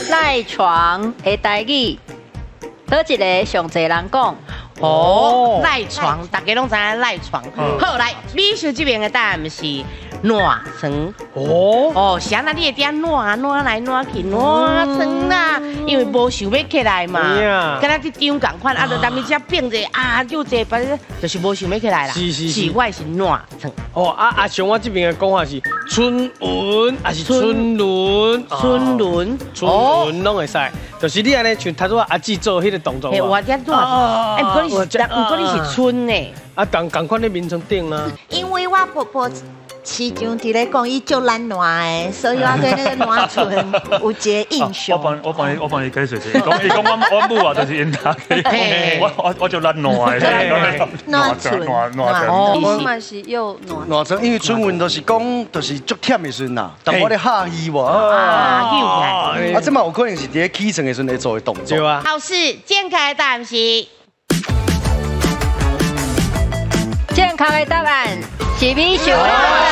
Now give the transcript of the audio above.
賴床的台語，佗一个上濟人講？哦，賴床，大家攏知影賴床。好，來，美秀這邊的答案是爛床。哦，哦，是按怎你會佇遐爛爛來爛去爛床啦，因為無想欲起來嘛。敢若佇張仝款，啊，就當面遮變者啊，叫坐，反正就是無想欲起來啦。是是是。是，我是爛床。哦，啊啊，像我這邊的講法是春雲，還是春輪？春輪，春輪攏會使，就是你按呢像頭拄仔阿姊做彼个動作。嘿，我遮爛，欸，毋過你是，毋過你是春呢。啊，仝仝款咧眠床頂啦。因為我婆婆時常佇咧講，伊足懶惰的，所以我對那個爛床有一個印象。我幫你解釋一下，伊講我母啊，就是𪜶大家，我就懶惰的，爛床，爛床。我嘛是又爛。爛床，因為春運就是講，就是足忝的時陣啦，但我咧下雨無啊，起來。啊，這嘛有可能是佇咧起床的時陣會做的動作。對啊。考試正確的答案是。正確的答案是美秀的。